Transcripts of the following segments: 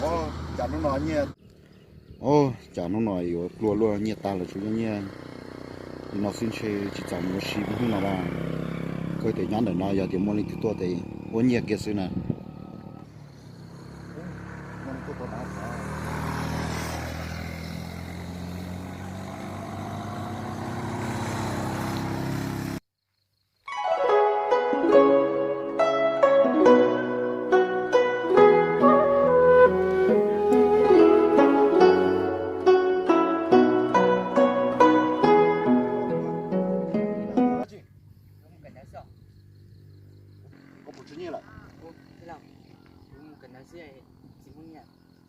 Cas hnub no nyiaj, o, cas hnub no yuav pluag luaj, nyiaj tag lawm, tsuas yog nyiaj li no xwb, ntshe tsis txaus mus ua si hnub no las. Koj tias nyob ntawm no yog tias muaj leej twg tuaj ces ua nyiaj kiag xwb na. Koj puas tshuav nyiaj lawm?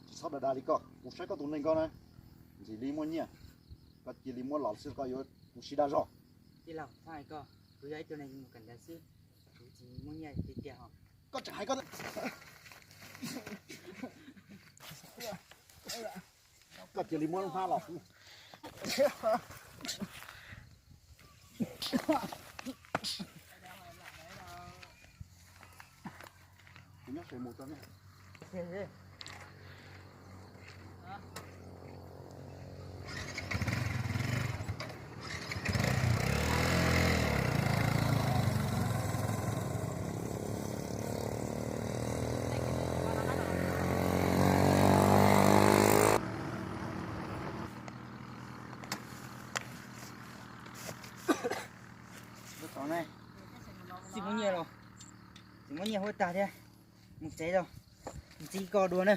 Tsis txhob dag dag li koj, kuv saib koj tus neeg ko na, ntxim li muaj nyiaj, koj cia li muab los xwb, koj yuav ua si dag zog. Koj tseem hais koj, koj cia li muab lub hnab los. Kuv nyob se mus tau ne. Tsis muaj nyiaj los, tsis muaj nyiaj huab tag thiab. Mus tsev los, ntxiv koj dua na.